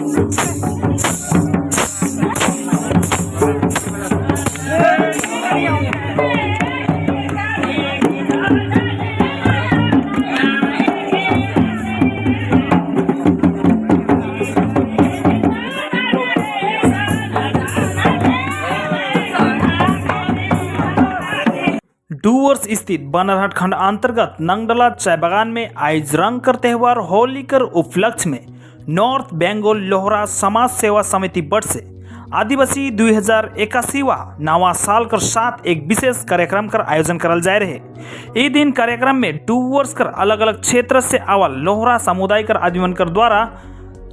डुवर्स स्थित बनरहाट खंड अंतर्गत नंगडला चाय बागान में आज रंग कर त्यौहार होली कर उपलक्ष्य में नॉर्थ बंगाल लोहरा समाज सेवा समिति बट से आदिवासी 2081वां नवा साल कर साथ एक विशेष कार्यक्रम कर आयोजन करल जाए रहे। ये दिन कार्यक्रम में डुवर्स कर अलग अलग क्षेत्र से आवल लोहरा समुदाय कर आदमी कर द्वारा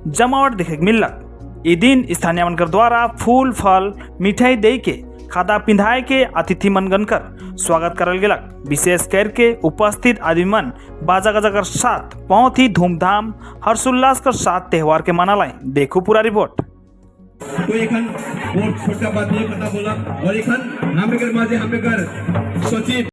जमावट देखे मिलक। ये दिन स्थानीय मन कर द्वारा फूल, फल, मिठाई दे के, खादा पिंधाए के अतिथि मनगन कर स्वागत करल गेलक। विशेष करके उपस्थित आदमी मन बाजा गाजा कर साथ बहुत ही धूमधाम, हर्षोल्लास कर साथ त्यौहार के मनालाए। देखो पूरा रिपोर्ट। तो एखान बहुत छोटा बात ये पता बोला और एखान हमें माझे हमें सचिव।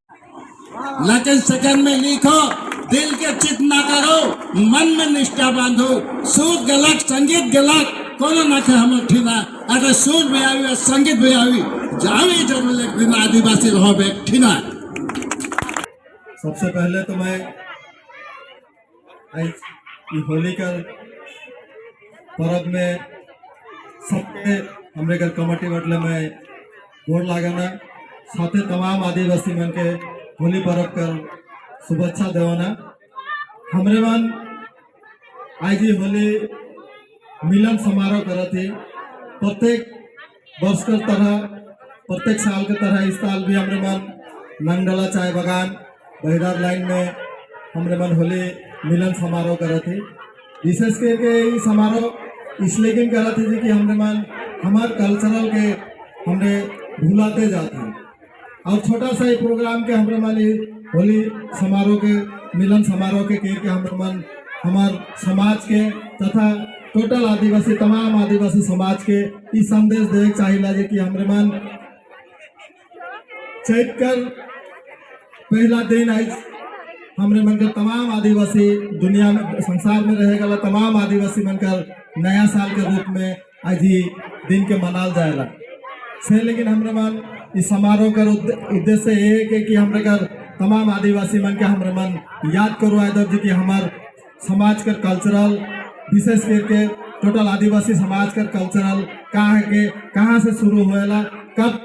लेकिन सेकंड में लिखो, दिल के चित ना करो, मन में निष्ठा बांधो। सुर गलत, संगीत गलत, कोनो ना के हम ठीना। अगर सुर भी आई और संगीत भी आई जावी, जरूर एक दिन आदिवासी रहो ठीना। सबसे पहले तो मैं आज ई होली का पर्व में सबके हमरे घर कमेटी बटले में गोड़ लगाना, साथे तमाम आदिवासी मन के होली पर्व कर शुभेच्छा देवाना। हमरे मन आज ही होली मिलन समारोह करत थी। प्रत्येक वर्ष के तरह, प्रत्येक साल के तरह इस साल भी हमरे मन नंगडला चाय बगान, बहिदार लाइन में हमरे मन होली मिलन समारोह करत थी। विशेष करके ई समारोह इसलिए क्यों करत थी कि हमरे मन हमार कल्चरल के हमरे भुलाते जाते हैं और छोटा सा ही प्रोग्राम के हमरे मन ई होली समारोह के, मिलन समारोह के कर के हमरे मन हमार समाज के तथा टोटल आदिवासी, तमाम आदिवासी समाज के ई संदेश देवे चाहिए जे कि हमरे मन चैत कर पहला दिन आज हमरे मन कर तमाम आदिवासी, दुनिया में, संसार में रहे वाला तमाम आदिवासी मन कर नया साल के रूप में आज ही दिन के मनाल जाएला से। लेकिन हमरे मन इस समारोह कर उद्देश्य ये है कि हमरे कर तमाम आदिवासी मन के हमरे मन याद करो आए जी कि हमार समाज कर कल्चरल, विशेष करके टोटल आदिवासी समाज कर कल्चरल कहाँ है के कहाँ से शुरू होएला, कब,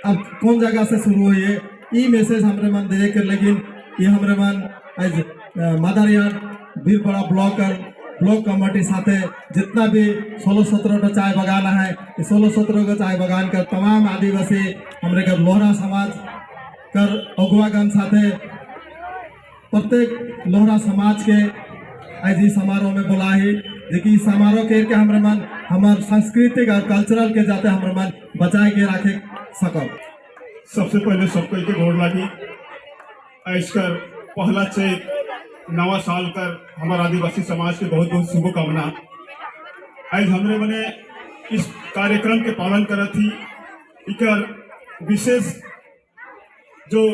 अब कौन जगह से शुरू हुई है, ई मैसेज हमरे मन दे कर। लेकिन ये हमरे मन आज मादारीहाट बीरपाड़ा ब्लॉक कर ब्लॉक कमेटी साथे जितना भी 16-17 चाय बगान है, 16-17 का चाय बगान कर तमाम आदिवासी हमरे कर लोहरा समाज कर अगुवागण साथे प्रत्येक लोहरा समाज के आज इस समारोह में बुला ही देखिए। इस समारोह के हमरे मन हमार सांस्कृतिक और कल्चरल के जाते हमरे मन बचाए के रखे सकब। सबसे पहले सबको के गोड़ लागी। कर पहला चैत, नवा साल कर हमारा आदिवासी समाज के बहुत बहुत शुभकामना। आज हमरे मने इस कार्यक्रम के पालन करत थी। इकर विशेष जो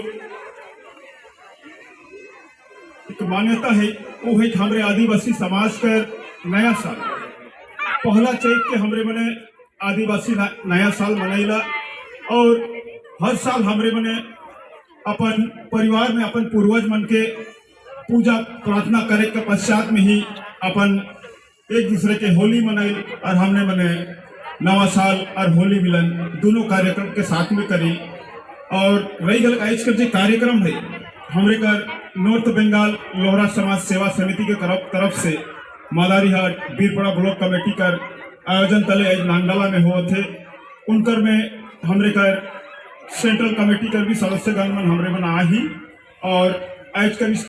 एक मान्यता है, वो है कि हमरे आदिवासी समाज कर नया साल, पहला चैत के हमरे मने आदिवासी नया साल मनाइला और हर साल हमरे मने अपन परिवार में अपन पूर्वज मन के पूजा प्रार्थना करे के पश्चात में ही अपन एक दूसरे के होली मनाई और हमने मने नवा साल और होली मिलन दोनों कार्यक्रम के साथ में करी। और रही गल आज के जो कार्यक्रम है, हमरे कर नॉर्थ बंगाल लोहरा समाज सेवा समिति के तरफ तरफ से मादारीहाट बीरपड़ा ब्लॉक कमेटी कर आयोजन तले आज नांगडाला में हुए थे। उनकर में हमरे कर सेंट्रल कमेटी कर भी सदस्यगण मन हमरे मन आही और आज कर इस